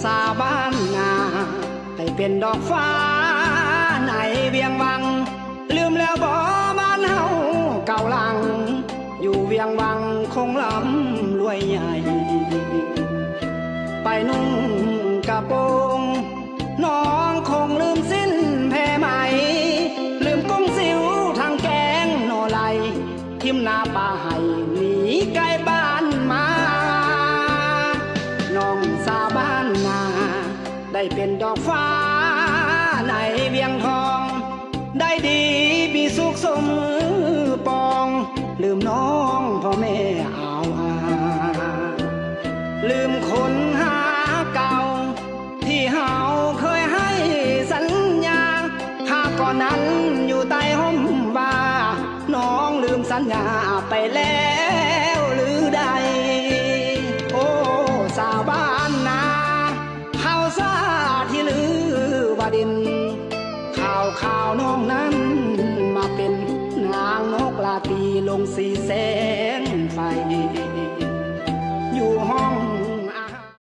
ຊາວບ້ານນາ ໄດ້ເປັນດອກຟ້າໃນວຽງວັງ ລືມແລ້ວບໍ່ບ້ານເຮົາເກົ່າຫຼັງ ຢູ່ວຽງວັງຄົງລ່ຳລວຍໃຫຍ່ ໄປນຸ່ງກະໂປງ ນ້ອງຄົງລືມສິ້ນແພໄໝ ລືມກຸ້ງຊິວທັງແກງໜໍ່ໄລ ຖິ້ມໜ້າປ່າໄຮ່ໜີໄກບ້ານມາ ນ້ອງຊາວບ້ານນາ ໄດ້ເປັນດອກຟ້າໃນວຽງທອງ ໄດ້ດີມີສຸກສົມປອງ ລືມນ້ອງພໍ່ແມ່ອາວອາ ລືມຄົນຫາເກົ່າ ທີ່ເຮົາເຄີຍໃຫ້ສັນຍາ ຫາກກ່ອນນັ້ນຢູ່ໃຕ້ຮົ່ມວ່າ ນ້ອງລືມສັນຍາໄປແລ້ວຫຼືໃດ? ໂອ້ ຊາວບ້ານນາ ເຮົາຊາດທີ່ລືວ່າດິນ ຂ່າວຄາວນ້ອງນັ້ນມາເປັນນາງນົກລາຕີລົງສີແສງໄຟ ຢູ່ຫ້ອງ